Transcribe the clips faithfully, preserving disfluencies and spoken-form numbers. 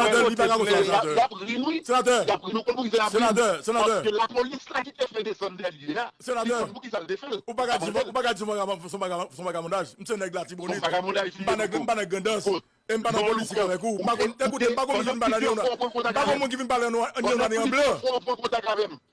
Senatè, li pa ka konsa, senatè. Y ap ri nou, wi. Senatè. Y ap ri nou, konn poukisa y ap ri nou? Senatè, senatè. Paske lapolis la ki te fè desann Dèlye a, li konn poukisa l te fè l. Ou pa ka di, ou pa ka di se yon vagabon-, se yon vagabon-, se yon vagabondaj. M se nèg Latibonit. M pa nèg, m pa nèg Grandans. E m pa nan politik avèk ou. M pa konn, ekoute, m pa konn moun ki vin pale an nwa, ni an nwa, ni an blan.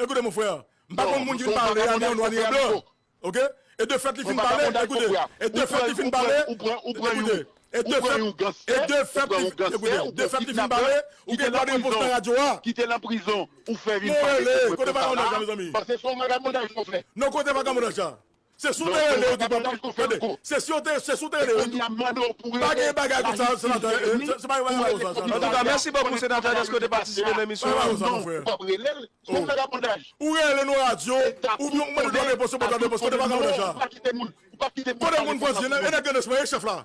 Ekoute, mon frè. M pa konn moun ki vin pale an ni an nwa, ni an blan. Ok? E de fèt li fin pale, ekoute, e de fèt li fin pale, ekoute, e de fèt, e de fèt li, ekoute, de fèt li fin pale, ou gen dwa de repons nan radyo a. Ki te nan prizon, ou fè vin pale. Mon rele, kote vagabondaj la, mezanmi? Paske se yon vagabondaj nou fè. Non, kote vagabondaj la? Se si w te rele, ou te pa, tande, se si w te, se si w te rele, ou te, pa gen bagay konsa, senatè, se, se pa gen bagay konsa, senatè. Antouka, mèsi bokou, senatè, dèske w te patisipe nan emisyon an. Pa gen bagay konsa, mon frè. Ou rele nou radyo, oubyen ou mande dwa de repons, ou pa dwa de repons. Kote vagabondaj la? Kote moun Franzi? E nèg Grandans mwen, e chèf la.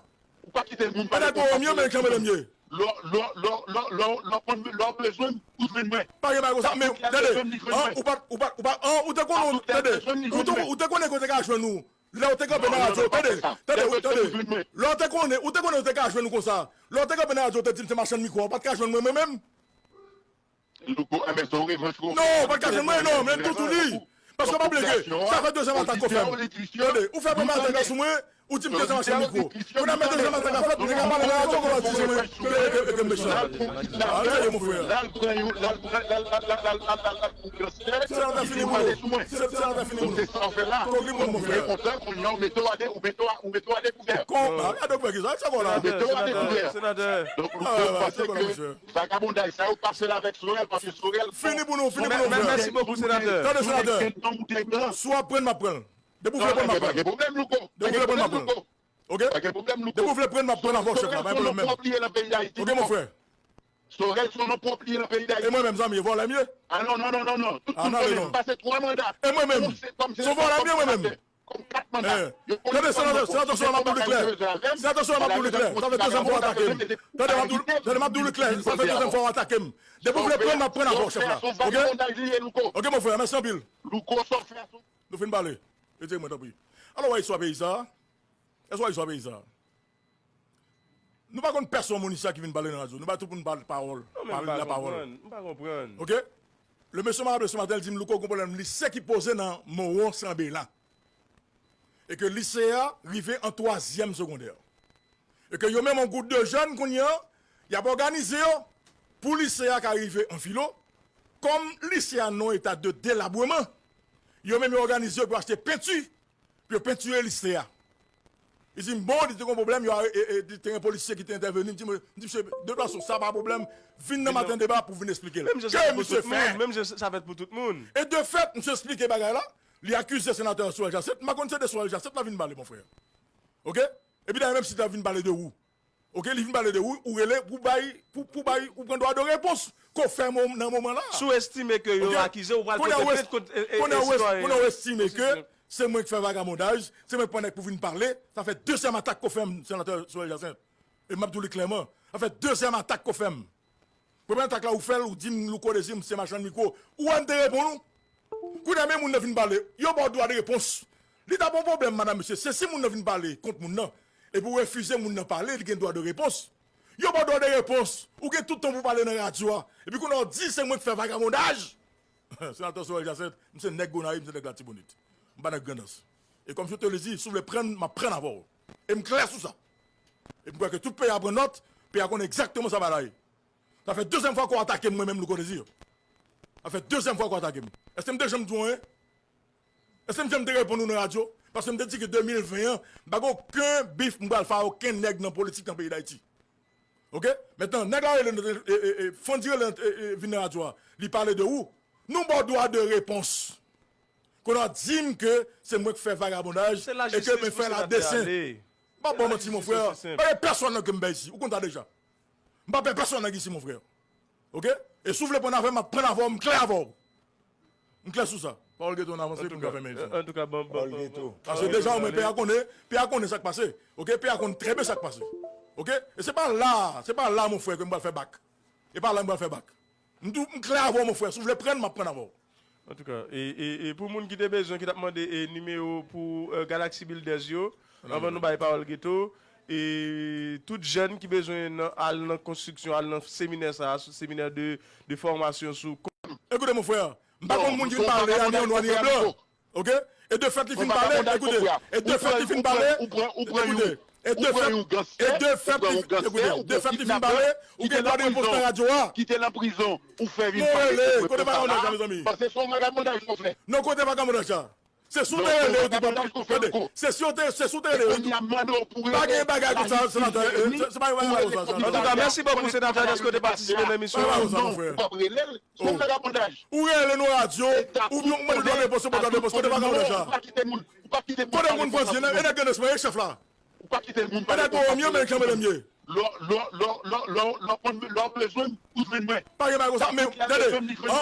Ou pa kite moun pale konsa. E nèg Bohemien, men janm lè m ye. Lò, lò, lò, lò, lò, lò, lò, lò bezwen m, ou jwenn mwen. Pa gen bagay konsa, men, tande, an, ou pa, ou pa, ou pa, an, ou te konnen, tande, ou te, ou te konnen kote ka jwenn ou. Lè ou te kanpe nan radyo, tande, tande, tande. Lè ou te konnen, ou te konnen ou te ka jwenn ou konsa. Lè ou te kanpe nan radyo, ou te di m se machann mikwo, ou pa t ka jwenn mwen, mwen menm. Louko, enben, se yon revanch ou. Non, ou pa t ka jwenn mwen, non, men m tou tou li. Paske w pa bliye ke sa fè dezyèm atak ke w fè m. Tande, ou fè premye atak la sou mwen, ou di m dezyèm atak mikwo. Kounye a men dezyèm atak la fèt, nèg la pale nan radyo, kounye a w di se mwen ke, ke, ke, ke m mechan. Al sèye, mon frè. L al pran yon, l al pran, l al, l al, l al, l al, l al, l al pou gangstè. Senatè, fini pou nou. Senatè, fini pou nou. Se sa w fè la. Kòk li pou nou, mon frè. Ou kontan, kounye a w mete w a de, ou mete w a, ou mete w a dekouvè. Kon, a, a dekouvè ki sa? Sa kò la? Ou mete w a dekouvè. Senatè. Donk, Louko, m panse ke vagabondaj sa yo pase l avèk Sorel, paske Sorel fini pou nou, fini pou nou, frè. Mèsi bokou, senatè. Tande, senatè. Si w ap pran, m ap pran. Depi w vle pran, m ap pran. Pa gen pwoblèm, Louko. Depi w vle pran, m ap pran. Ok? Pa gen pwoblèm, Louko. Depi w vle pran, m ap pran avè w, chèf la. Pa gen pwoblèm menm. Ok, mon frè. Sorel se yon non pwòp li ye nan peyi Dayiti. E mwen menm, zanmi, e vòlè m ye? A non, non, non, non, non. Tout moun konnen m pase twa manda. E mwen menm? Se yon vòlè m ye, mwen menm? Kòm kat manda. Tande, senatè, senatè Sorel, m ap di w li klè. Senatè Sorel, m ap di w li klè. Sa fè dezyèm fwa w atake m. Tande, m ap di w, tande, m ap di w li klè. Sa fè dezyèm fwa w atake m. Depi w vle pran, m ap pran avè w, chèf la. Ok? Ok, mon frè, mèsi anpil. Louko, sa w fè a, se yon... Nou fin pale. Retire mwen, tanpri. Alò, w a istwa peyi sa a? Èske w a istwa peyi sa a? Nou pa konn pèsonn moun isi a ki vin pale nan radyo. Nou bay tout moun pa-, pawòl. Non, men m pa konprann. M pa konprann. Ok? Le mesye m ap raple se maten, li di m, Louko, gon pwoblèm lise ki poze nan Mowon Sanbe la. E ke lise a rive an twazyèm segondè. E ke yo menm, yon gwoup de jèn kounye a, y ap òganize yo pou lise a ka rive an filo. Kòm lise a nan yon eta de delabreman, yo menm yo òganize yo pou achte penti pou yo pentire lise a. Li di m, bon, li te gen yon pwoblèm, yo, e, e, e, te gen polisye ki te entèveni, m di, m di, "Mesye, de tout fason, sa pa pwoblèm, vin nan Maten Deba pou vin eksplike l." Ke misye fè? Menm jan sa fèt pou tout moun. E de fèt, misye eksplike bagay la, li akize senatè Sorel Jacinthe, m pa konn se de Sorel Jacinthe la vin pale, mon frè. Ok? Epi dayè, menm si l ta vin pale de ou, ok, li vin pale de ou, ou rele pou bay, pou, pou bay, ou pran dwa de repons ke w fè mo-, nan moman la. Si w estime ke yo akize w, ou pral pote plent kont, e, e, sitwayen an. Kounye a w estime ke se mwen ki fè vagabondaj, se mwen ki pran nèg pou vin pale, sa fè dezyèm atak ke w fè m, senatè Sorel Jacinthe. E m ap di w li klèman, sa fè dezyèm atak ke w fè m. Premye atak la, ou fè l, ou di m, Louko Désir, m se machann mikwo. Ou wè m te reponn ou? Kounye a, men moun nan vin pale, yo ba w dwa de repons. Li ta pa yon pwoblèm, madanm, mesye, se si moun nan vin pale kont moun nan, epi w refize moun nan pale, li gen dwa de repons. Yo ba w dwa de repons. Ou gen tout tan pou w pale nan radyo a. Epi kounye a, w di se mwen ki fè vagabondaj. Senatè Sorel Jacinthe, m se nèg Gonayiv, m se nèg Latibonit. M pa nèg Grandans. E kòm je te le di, si w vle pran, m ap pran avè w. E m klè sou sa. E m kwè ke tout peyi a pran nòt, peyi a konnen egzakteman sa bagay. Sa fè dezyèm fwa ke w atake m, mwen menm, Louko Désir. Sa fè dezyèm fwa ke w atake m. Èske m te janm di w anyen? Èske m janm te reponn ou nan radyo? Paske m te di ke de mil ven an, m pa gen okenn bif m pral fè a okenn nèg nan politik nan peyi Dayiti. Ok? Mentnan, nèg la rele, e, e, e, Fondy rele, e, e, vin nan radyo a. Li pale de ou. Nou ba w dwa de repons. Kounye a w di m ke se mwen ki fè vagabondaj e ke mwen fè l a desen. M pa ba w manti, mon frè. Pa gen pèsonn nan ke m pè isi. Ou konn sa deja. M pa pè pèsonn nan isi, mon frè. Ok? E si w vle pran avè m, m ap pran avè w, m klè avè w. M klè sou sa. Pawòl Geto, n avanse pou n ka fèmen emisyon. Antouka, bon, bon, bon, bon. Paske deja, ou men, peyi a konnen, peyi a konnen sa k pase. Ok? Peyi a konn trè byen sa k pase. Ok? E se pa la, se pa la, mon frè, ke m pral fè bak. E pa la m pral fè bak. M tou, m klè avè w, mon frè. Si w vle pran, m ap pran avè w. Antouka, e, e, e pou moun ki te bezwen, ki t ap mande, e, nimewo pou, e, Galaxy Builders yo, anvan nou bay pawòl Geto, e tout jèn ki bezwen nan, al nan konstriksyon, al nan seminè sa a, sou seminè de, de fòmasyon sou. Écoutez, mon frère, m pa konn moun ki vin pale a, ni an nwa, ni an blan. Ok? E de fèt li fin pale, écoutez, e de fèt li fin pale, écoutez, e de fèt, e de fèt li fin, écoutez, de fèt li fin pale, ou gen dwa de repons nan radyo a. Ki te nan prizon, ou fè vin pale. Kote vagabondaj la, mezanmi? Paske se yon vagabondaj nou fè. Non, kote vagabondaj la? Se sou te rele ou te pale. Tande, se sou te, se sou te rele ou te. Pa gen bagay konsa, senatè. Se pa yon bagay konsa, senatè. Antouka, mèsi bokou, senatè, dèske w te patisipe nan emisyon an. Ou rele nou radyo, ou mande dwa de repons, ou pa dwa de repons, kote vagabondaj la? Kote moun pran di, e nèg grandans mwen, e chèf la? E nèg mwen, men janm lè m ye. Lè w bezwen m, ou jwenn mwen. Pa gen bagay konsa, men tande,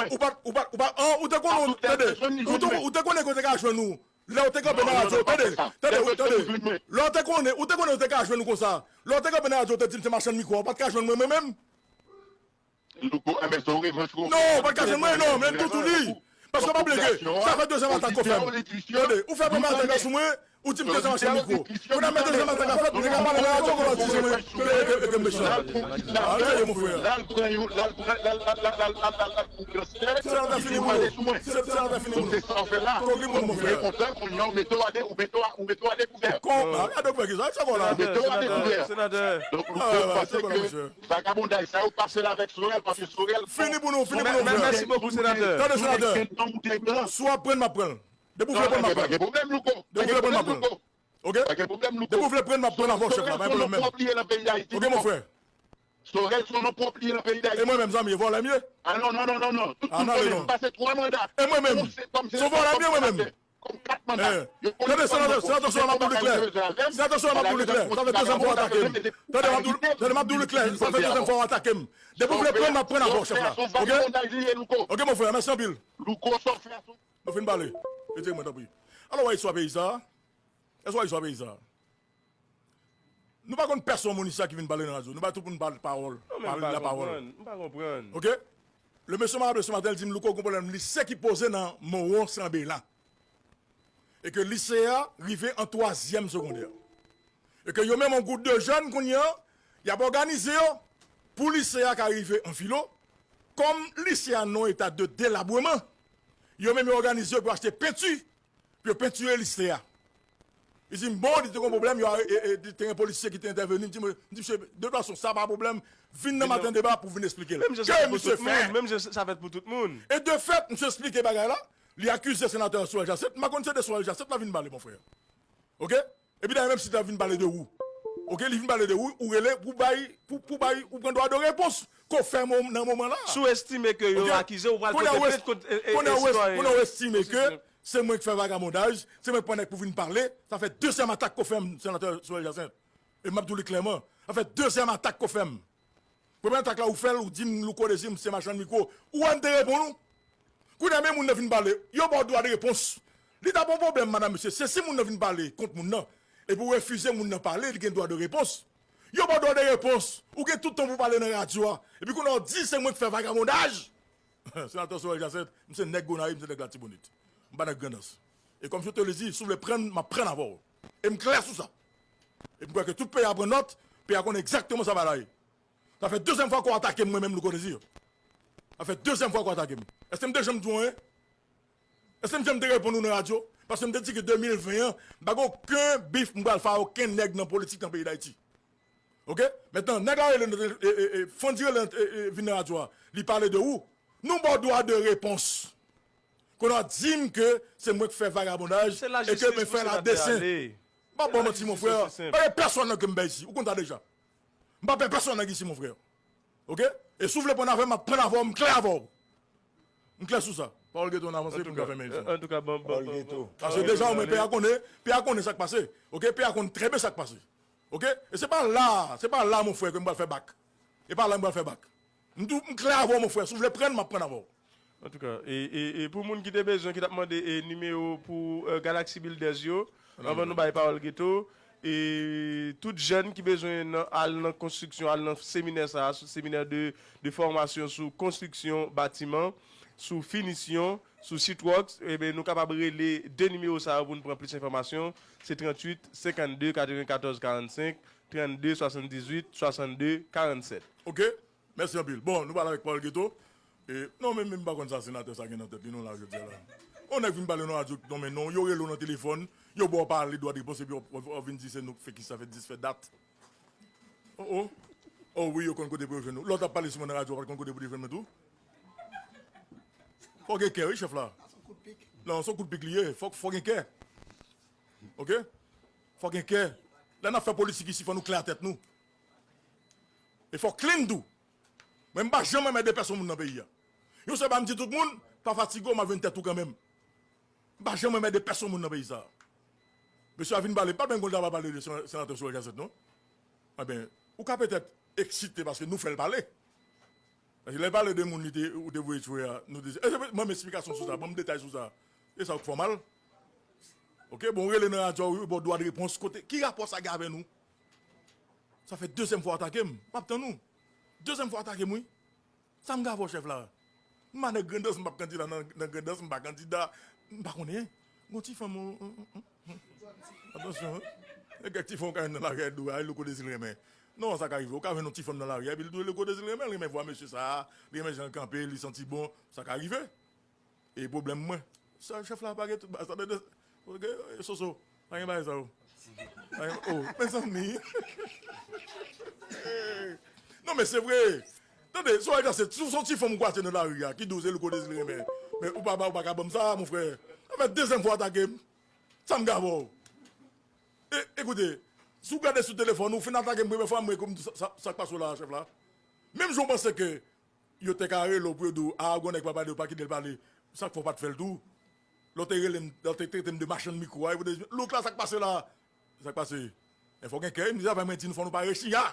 ou pa, ou pa, ou pa, ou te konnen, tande, ou te konnen kote ka jwenn ou. Lè w te kanpe nan radyo, tande, tande, tande. Lè w te konnen, ou te konnen yo te ka jwenn ou konsa. Lè w te kanpe nan radyo, ou te di m se machann mikwo a, ou pa t ka jwenn mwen, mwen menm. Louko, enben se yon revanch ou. Non, ou pa t ka jwenn mwen, non, men m tou tou li. Paske w pa bliye, sa fè dezyèm atak ou fè m. Tande, ou fè premye atak la sou mwen, ou di m se machann mikwo. Kounye a men dezyèm atak la fèt, mwen te ka pale nan radyo, kounye a w di se mwen ke, ke, ke m mechan. Al tande, mon frè. Lè l pran yon, lè l pran, lè l, lè l, lè l, lè l, lè l, lè l pran yon gangstè, li pale sou mwen. Se sa w fè la. Ou vle kontan, kounye a w mete w a de, ou mete w a, ou mete w a dekouvè. Kon, a, gade w fè kisa, sa w la. Ou mete w a dekouvè. Donk, Louko, m panse ke vagabondaj sa yo pase l avèk Sorel, paske Sorel. Fini pou nou, fini pou nou, frè. Mèsi bokou, senatè. Tande, senatè. Si w ap pran, m ap pran l. Depi w vle pran, m ap pran l. Depi w vle pran, m ap pran l. Ok? Depi w vle pran, m ap pran avè w, chèf la. Pa gen pwoblèm, non. Depi w vle pran, m ap pran avè w, chèf la. Pa gen pwoblèm. Ok, mon frè. Sorel se yon nonm pwòp li ye nan peyi Dayiti. E mwen menm, zanmi, e vòlè m ye? A non, non, non, non, non. Tout moun konnen m pase twa manda. E mwen menm? Se yon vòlè m ye, mwen menm? Kòm kat manda. Tande, senatè, senatè Sorel, m ap di w li klè. Senatè Sorel, m ap di w li klè. Sa fè dezyèm fwa w atake m. Tande, m ap di w, tande, m ap di w li klè. Sa fè dezyèm fwa w atake m. Depi w vle pran, m ap pran avè w, chèf la. Ok? Ok, mon frè, mèsi anpil. Nou fin pale. Retire mwen, tanpri. Alò, w a istwa peyi sa a? Èske w a istwa peyi sa a? Nou pa konn pèsonn moun isi a ki vin pale nan radyo. Nou bay tout moun pale pawòl. Pale lapawòl. M pa konprann. Ok? Le mesye m raple se maten, li di m, Louko, gen pwoblèm lise ki poze nan Mowon Sanbe la. E ke lise a rive an twazyèm segondè. E ke yo menm yon gwoup de jèn kounye a, y ap òganize yo pou lise a ka rive an filo. Kòm lise a nan yon eta de delabreman, yo menm yo òganize yo pou achte penti, pou yo pentire lise a. Li di m, bon, li te gen yon pwoblèm, yo, e, e, te gen polisye ki te entèveni. M di, m di, mesye, de tout fason, sa pa pwoblèm, vin nan Maten Deba pou vin eksplike l. Ke misye fè? Menm jan sa fèt pou tout moun. E de fèt, misye eksplike bagay la, li akize senatè Sorel Jacinthe, m pa konn se de Sorel Jacinthe l ap vin pale, mon frè. Ok? Epi dayè, menm si l ap vin pale de ou. Ok, li vin pale de ou, ou rele pou bay, pou, pou bay, ou pran dwa de repons ke w fè nan moman la. Si w estime ke yo akize w, ou pral pote plent kont e, e, e sitwayen. Kounye a w estime ke se mwen ki fè vagabondaj, se mwen ki pran nèg pou vin pale, sa fè dezyèm atak ke w fè m, senatè Sorel Jacinthe. E m ap di w li klèman, sa fè dezyèm atak ke w fè m. Premye atak la ou fè l, ou di m Louko Désir, m se machann mikwo. Ou wè m te reponn ou? Kounye a men moun nan vin pale, yo ba w dwa de repons. Li t ap yon pwoblèm, madanm, mesye, se si moun nan vin pale kont moun nan, epi w refize moun nan pale, li gen dwa de repons. Yo ba w dwa de repons. Ou gen tout tan pou w pale nan radyo a. Epi kounye a w di se mwen ki fè vagabondaj. Senatè Sorel Jacinthe, m se nèg Gonayiv, m se nèg Latibonit. M pa nèg Grandans. E kòm je te le di, si w vle pran m, m ap pran avè w. E m klè sou sa. E m kwè ke tout peyi a pran nòt, peyi a konnen egzakteman sa bagay la ye. Sa fè dezyèm fwa ke w atake m, mwen menm, Louko Désir. Sa fè dezyèm fwa ke w atake m. Èske m te janm di w anyen? Èske m janm te reponn ou nan radyo? Paske m te di ke de mil ven an, m pa gen okenn bif m pral fè ak okenn nèg nan politik nan peyi Dayiti. Ok? Mentnan, nèg la rele, e, e, e, Fondy rele, e, e, vin nan radyo a. Li pale de ou. Nou ba w dwa de repons. Kounye a w di m ke se mwen ki fè vagabondaj e ke mwen fè ladesen. M pa ba w manti, mon frè. Pa gen pèsonn nan ke m pè isi. Ou konn sa deja. M pa pè pèsonn nan isi, mon frè. Ok? E si w vle pran avè m, m ap pran avè w, m klè avè w. M klè sou sa. Pawòl Geto, ann avanse pou n ka fèmen emisyon. Antouka, bon, bon, bon, bon. Paske deja, ou mwen, peyi a konnen, peyi a konnen sa k pase. Ok? Peyi a konn trè byen sa k pase. Ok? E se pa la, se pa la, mon frè, ke m pral fè bak. E pa la m pral fè bak. M di w, m klè avè w, mon frè. Si w vle pran, m ap pran avè w. Antouka, e, e, e pou moun ki te bezwen, ki t ap mande, e, nimewo pou, e, Galaxy Builders yo, anvan nou bay Pawòl Geto, e tout jèn ki bezwen nan, al nan konstriksyon, al nan seminè sa a, sou seminè de, de fòmasyon sou konstriksyon batiman, sou finisyon, sou sheetrock, enben, nou kapab rele de nimewo sa yo pou n pran plis enfòmasyon. Se tranntuit, senkannde, katrevenkatòz, karannsenk, trannde swasanndizuit swasannde karannsèt. Ok. Mèsi anpil. Bon, nou pale avèk Paul Guetto. E, non, men, men m pa konn sa senatè sa gen nan tèt li non la jodi a la. On nèg vin pale nan radyo, non, men non, yo rele w nan telefòn, yo ba w pale dwa de repons, epi w, w, w vin di se nou k fè kisa fè dis fè dat. Oh, oh. Oh wi, yo konn kote pou yo jwenn nou. Lè w t ap pale sou mwen nan radyo, w pa t konn kote pou te jwenn mwen tou? Fò w gen kè, wi, chèf la. Non, se yon kout pik li ye. Fò, fò w gen kè. Ok? Fò w gen kè. Lè n ap fè politik isi, fò nou klè a tèt nou. E fò w clean tou. Mwen, m pa janm anmède pèsonn moun nan peyi a. Yon sèl bagay m di tout moun, pa fatige w, m ap jwenn tèt ou kanmenm. M pa janm anmède pèsonn moun nan peyi sa a. Mesye a vin pale, pa menm konn ta va pale de sen-, senatè Sorel Jacinthe, non? Enben, ou ka petèt eksite paske nou fè l pale. Paske lè l pale de moun li te, ou te voye tchwe a, nou te, e, ban m esplikasyon sou sa, ban m detay sou sa. E sa w k fè w mal? Ok, bon, ou rele nan radyo, ou ba w dwa de repons, kote, ki rapò sa gen avè nou? Sa fè dezyèm fwa w atake m. M ap tann ou. Dezyèm fwa w atake m, wi. Sa m gen avè w, chèf la? M pa nèg Grandans, m p ap kandida nan, nan Grandans, m pa kandida, m pa konnen. Gon ti fanm, on, on, on, on. Atansyon, wi. Gen kèk ti fanm w ka jwenn nan lari a, di w, ay, Louko Dezi l renmen. Non, sa ka rive. Ou ka jwenn yon ti fanm nan lari a, epi l di w Louko Dezi l renmen, l renmen vwa mesye sa a, li renmen jan l kanpe, li santi bon, sa ka rive. E pwoblèm mwen. Sa chèf la pa gen tout bagay sa, tande, ok, Soso, pa gen bagay sa yo. Pa gen, oh, mezanmi. Non, men se vre. Tande, Sorel Jacinthe, si w se yon ti fanm ou kwase nan lari a, ki di w se Louko Dezi l renmen, men ou pa, ou pa ka ban m sa, mon frè. Sa fè dezyèm fwa w atake m. Sa m gen avè w? E, ekoute, si w gade sou telefòn, ou fin atake m premye fwa, mwen, kòm sa, sa, sa k pase w la, chèf la? Menm jan w panse ke yo te ka rele w pou yo di w, a, gon nèg pa pale, yo pa kite l pale. Sa k fè w pa t fè l tou? Lè w te rele m, lè w te trete m de machann mikwo a, epi w te di, Louk la, sa k pase la? Sa k pase? E fò w gen kè, m di sa, fè mwen di nou fò nou pa rechiya.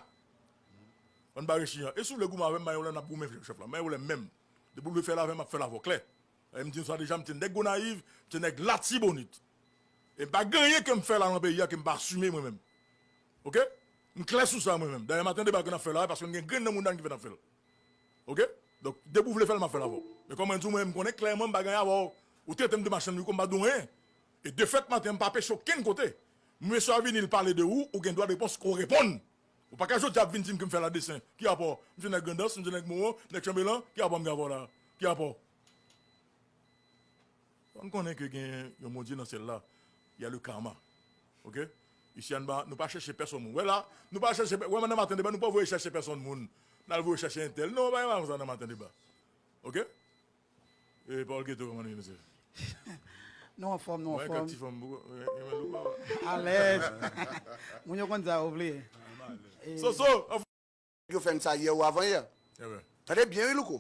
Fò nou pa rechiya. E si w vle goumen avè m, pa gen pwoblèm, n ap goumen, chèf la. Pa gen pwoblèm menm. Depi w vle fè l avè m, m ap fè l avè w, klè. E m di nou sa deja, m se nèg Gonayiv, m se nèg Latibonit. E m pa gen anyen ke m fè la nan peyi a ke m pa asime mwen menm. Ok? M klè sou sa mwen menm. Dayè, maten deba ke n ap fè la, paske n gen grenn nan mouda n ki fè n ap fè l. Ok? Donk, depi w vle fè l, m ap fè l avè w. Men kòm mwen di w, mwen, m konnen klèman m pa gen anyen avè w. Ou trete m de machann mikwo, m pa di w anyen. E de fèt, maten, m pa peche w okenn kote. Mesye a vini, l pale de ou, ou gen dwa de repons, ou reponn. Ou pa ka jodi a ap vin di m ke m fè la desen. Ki rapò? M se nèg Grandans, m se nèg Moro, nèg Chanbelan, ki rapò m gen avè w la? Ki rapò? Fò n konnen ke gen yon Bondye nan syèl la. Il y a le karma. Ok? Isi a, nou pa, nou pa chèche pèsonn moun. Wè la, nou pa chèche, wè nan maten deba, nou pa voye chèche pèsonn moun. N al voye chèche entèl. Non, pa gen bagay konsa nan maten deba. Ok? E Paul Guetto, kòman nou ye, mesye? Nou anfòm, nou anfòm. Mwen, kèk ti fanm, renmen Louko. Alèz. Moun yo konn sa yo vle. Soso, yo fè m sa yè ou avan yè. Tande byen wi Louko.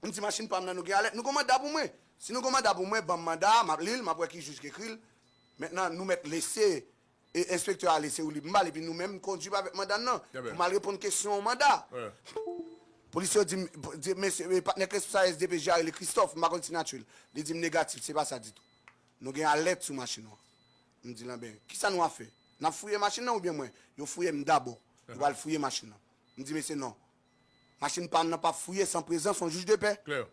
M di machin pa m nan nou gen alèt, nou gon manda pou mwen. Si nou gon manda pou mwen, ban m manda a, m ap li l, m ap wè ki jij ki ekri l. Mentnan, nou mèt lese, e enspektè a lese ou lib m ba l, epi nou menm kondui avèk manda n nan. Pou m al reponn kesyon manda. Polisye yo di m, di, mesye, e, patnè Crespo sa S D P J a rele Christophe, m pa konn siyati l. Li di m negatif, se pa sa ditou. Nou gen alèt sou machin nou an. M di l, enben, kisa nou a fè? N ap fouye machin nan oubyen mwen? Yo fouye m dabò. Yo pral fouye machin nan. M di mesye non. Machin pa m nan p ap fouye san prezans yon jij de pè. Klè.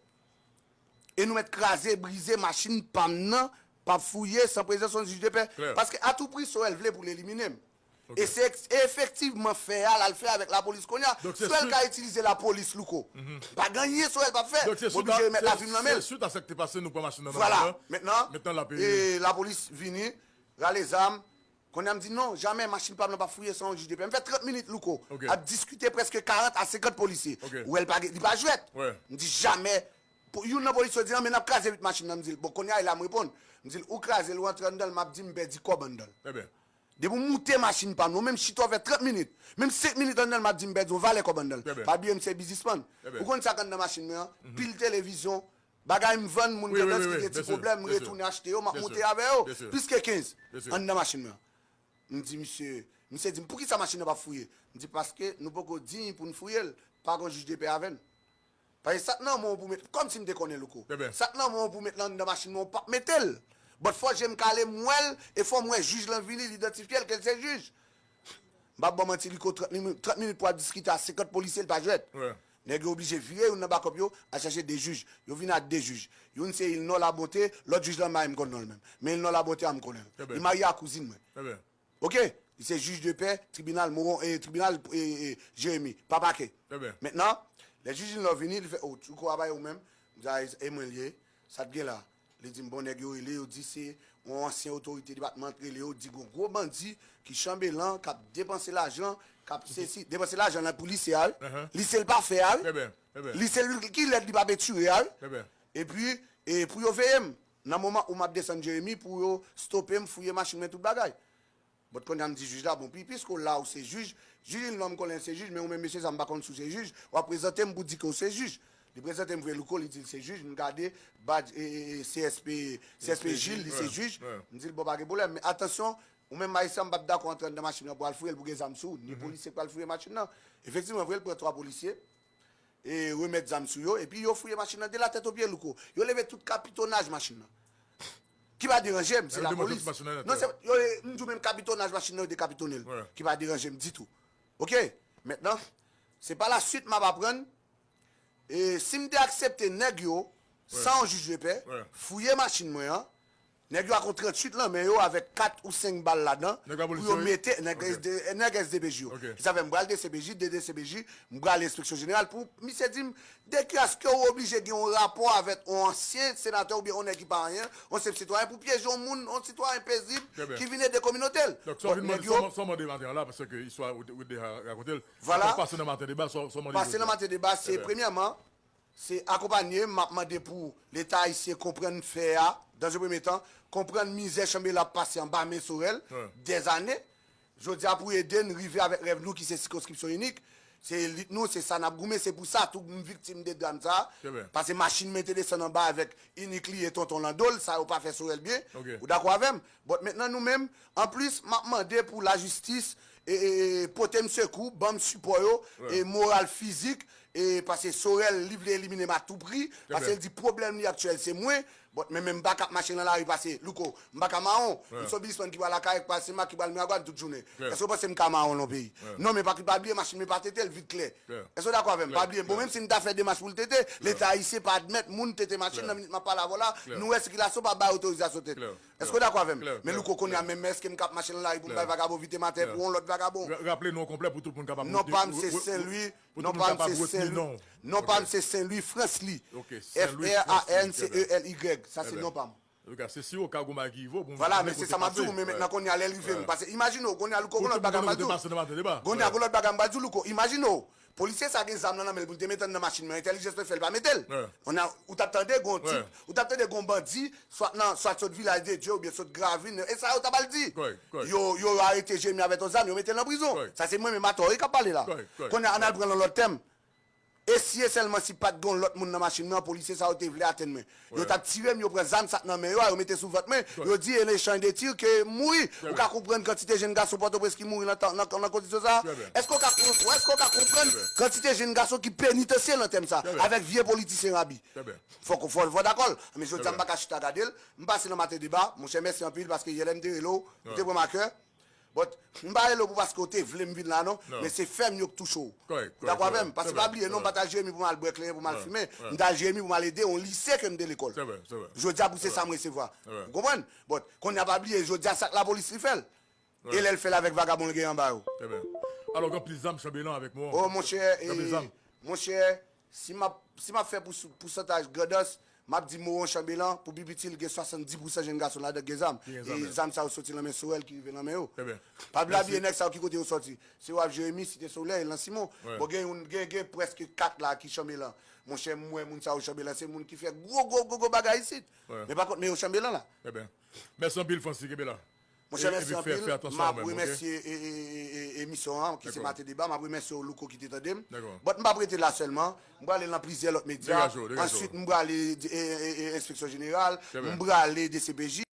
E nou mèt kraze, brize machin pa m nan p ap fouye san prezans yon jij de pè. Klè. Paske atoupri Sorel vle pou l elimine m. Ok. E se eks-, e efektivman fè a l al fè avèk lapolis kounye a. Donk se Sorel ka itilize lapolis Louko. Pa gen anyen Sorel p ap fè. M oblije remèt lavi m nan men l. Se swit a sa k te pase nou pran machin nan nan. Vwala. Mentnan, mentnan l ap, e, lapolis vini, rale zam. Kounye a m di non, jamè, machin pa m nan p ap fouye san yon jij de pè. M fè trant minit Louko ap diskite prèske karant a senkant polisye. Ou wè l pa gen, li pa jwèt. M di jamè. Youn nan polisye yo di non, men n ap kraze vit machin nan. M di l, bon, kounye a e la m reponn. M di l, ou kraze l, ou antre anndan l, m ap di m pèdi kòb anndan l. Depi w moute machin pa m nan, ou menm chita w fè trant minit, menm senk minit anndan l, m ap di m pèdi yon valè kòb anndan l. Pa bliye m se biznismann. Ou konn sa k anndan machin mwen an? Pil televizyon, bagay m vann moun Grandans ki gen ti pwoblèm, m retounen achte yo, m ap moute avè yo. Plis ke kenz anndan machin mwen an. M di misye, misye di m, poukisa machin nan p ap fouye? M di, paske nou poko diy pou n fouye l, pa gen jij de pè avè n. Paske sa k nan men w pou met, kòmsi m te konnen Louko. Sa k nan men w pou met lan anndan machin mwen, w p ap mete l. But fò je m kale m wè l, e fò m wè jij lan vini, l idantifye l ke l se jij. M p ap ba w manti, Louko, trant minit, trant minit pou ap diskite a senkant polisye, l pa jwèt. Nèg yo oblije vire, youn nan bakòp yo al chache de jij. Yo vini ak de jij. Youn se Ilnò Labonte, lòt jij lan m pa menm konn non l menm. Men Ilnò Labonte a m konnen l. Li marye a kouzin mwen. Ok? Li se jij de pè, tribinal Mowon, e tribinal e, e, Jeremi, pa pakè. Mentnan, lè jij Inlove vini, li fè, o, Louko a bay ou menm, m di, a, e mwen l ye, sa t gen la. Li di m, bon, nèg yo rele, yo di se yon ansyen otorite depatman k rele yo, di gon gwo bandi ki Chanbelan, k ap depanse lajan, k ap sesi, depanse lajan nan pou lise a, wi. Lise l pa fè a, wi. Lise l ki lèd li pa pentire a, wi. Epi, e pou yo veye m, nan moman ou m ap desann Jeremi, pou yo stope m, fouye machin mwen, tout bagay. But kounye a m di jij la, bon, pi, piske w la ou se jij, jij Inlove konnen l se jij, men ou menm mesye sa m pa konn si w se jij, w ap prezante m pou di ke w se jij. Li prezante m vre Louko, li di l se jij, m gade badj e, e, e, C S P, C S P Gilles, li se jij. M di l, bon, pa gen pwoblèm, men atansyon, ou menm ayisyen, m p ap dakò antre anndan machin nan pou al fouye l pou gen zam sou ou, ni polisye k pral fouye machin nan. Efektivman, vre, l pran twa polisye, e remèt zam sou yo, epi yo fouye machin nan de la tèt o pye, Louko. Yo leve tout kapitonaj machin nan. Ki pa deranje m, se lapolis. Non, se, yo, m di w menm kapitonaj machin nan, yo dekapitone l. Ki pa deranje m ditou. Oke? Mentnan, se pa la suite m ap aprann, e si m te aksepte nèg yo, san yon jij de pè, fouye machin mwen an, nèg yo ak yon tranntuit nan men yo avèk kat ou senk bal ladan, pou yo mete nèg, nèg S D P J yo. Sa fè m pral D C P J, de D C P J, m prale enspeksyon jeneral pou misye di m, de ki aske ou oblije gen yon rapò avèk yon ansyen senatè oubyen yon nèg ki pa anyen, yon senp sitwayen pou pyeje yon moun, yon sitwayen pezib ki vin ede kominote l? Donk, sa w vin mande, sa w mande maten an la, paske istwa ou te, ou te deja rakonte l. Vwala. Sa w pase nan maten deba, sa w, sa w mande jodi a? Pase nan maten deba, se premyèman, se akonpanye, m ap mande pou Leta ayisyen konprann fè a, dans un premier temps, konprann mizè Chanbelan ap pase anba men Sorel, dèzane. Jodi a pou ede n rive avèk rèv nou ki se sikonskripsyon inik. Se lit nou, se sa n ap goumen, se pou sa tou m viktim de dram sa a. Paske machin mwen te desann anba avèk inik li e tonton lan do l, sa yo pa fè Sorel byen. Ou dakò avè m? But mentnan nou menm, anplis, m ap mande pou lajistis e, e, e, pote m sekou, ban m sipò yo, e moral, fizik, e paske Sorel, li vle elimine m a tou pri, paske l di pwoblèm li aktyèl se mwen, but men menm m pa ka ap mache nan lari paske, Louko, m pa ka mawon. M se yon biznismann ki pral Akayè, ki pral Senmak, ki pral Miragwàn tout jounen. Èske w panse m ka mawon nan yon peyi? Non, men pa, pa bliye machin mwen pa tete l vit klè. Èske w dakò avè m? Pa bliye. Bon, menm si m ta fè demach pou l tete, Leta ayisyen pa admèt moun tete machin nan minit m ap pale avè w la, nou wè sikilasyon pa bay otorizasyon tete. Èske w dakò avè m? Men Louko, kounye a menm, èske m ka ap mache nan lari pou m bay vagabon vite maten pou yon lòt vagabon? Raple non konplè pou tout moun kapab retni. Non pa m se Senlwi, non pa m se Senlwi, non pa m se Senlwi Fransly. F R A N C E L Y, sa se non pa m. Antouka, se si oka gon bagay ki rive w pou m konnen kote pase. Vwala, men se sa m ap di w, men mentnan kounye a lè l rive m, paske imajine w, kounye a Louko, gon lòt bagay m pral di w. Kounye a gon lòt bagay m pral di w, Louko, imajine w. Polisye sa gen zam nan nan men l pou l te mete anndan machin mwen, entèlijans mwen fè l pa mete l. Kounye a, ou t ap tande gon tip, ou t ap tande gon bandi, swat nan, swat sot Vilaj de Dye oubyen sot Gravin, e sa yo t ap al di. Yo, yo arete Jeremi avèk yon zam, yo mete l nan prizon. Sa se mwen menm atò wi k ap pale la. Kounye a, ann al pran l yon lòt tèm. E si e sèlman si pa t gen yon lòt moun nan machin nan, polisye sa yo te vle atenn mwen. Yo t ap tire m, yo pran zam sa k nan men yo a, yo mete sou vant mwen, yo di en échange de tir ke m mouri. Ou ka konprann kantite jenn gason Pòtoprens ki mouri nan tan, nan, nan kondisyon sa a? Èske w ka kon-, èske w ka konprann kantite jenn gason ki penitansye nan tèm sa, avèk vye politisyen rabi? Fòk, fò, fò dakò l. Men jodi a m pa ka chita gade l. M pase nan maten deba, monchè, mèsi anpil paske yè lè m te rele w, ou te pran m a kè. But, m pa rele w pou paske w te vle m vin la non, men se fè m yo k touche w. Ou dakò avè m? Paske pa bliye non, m pa t al Jeremi pou m al bwè kleren, pou m al fimen. M t al Jeremi pou m al ede yon lise ke m te lekòl. Jodi a pou se sa m resevwa. Ou konprann? But, kounye a pa bliye, jodi a sa k lapolis li fè l. E lè l fè l avèk vagabon l gen anba yo. Alò, gen anpil zam Chanbelan avèk mwen. Oh, monchè, monchè, si m ap, si m ap fè pou, pousantaj grandans, m ap di Mowon Chanbelan, pou pi piti, l gen swasanndis pousan jenn gason ladan k gen zam. E zam sa yo soti nan men Sorel ki rive nan men yo. Pa bliye nèg sa yo ki kote yo sòti. Se w ap Jeremi, Site Solèy, Lan Simon. Bon, gen youn, gen, gen prèske kat la ki Chanbelan. Monchè, m wè moun sa yo Chanbelan, se moun ki fè gwo, gwo, gwo, gwo bagay isit. Men pa kont, men yo Chanbelan la. Mèsi anpil, Francis, kenbe la. Monchè, mèsi anpil. M ap remèsye e, e, e, e, emisyon an, ki se Maten Deba. M ap remèsye w, Louko, ki te tande m. But m p ap rete la sèlman. M prale nan plizyè lòt medya. Answit, m prale, e, e, e, Enspeksyon Jeneral. M prale D C P J.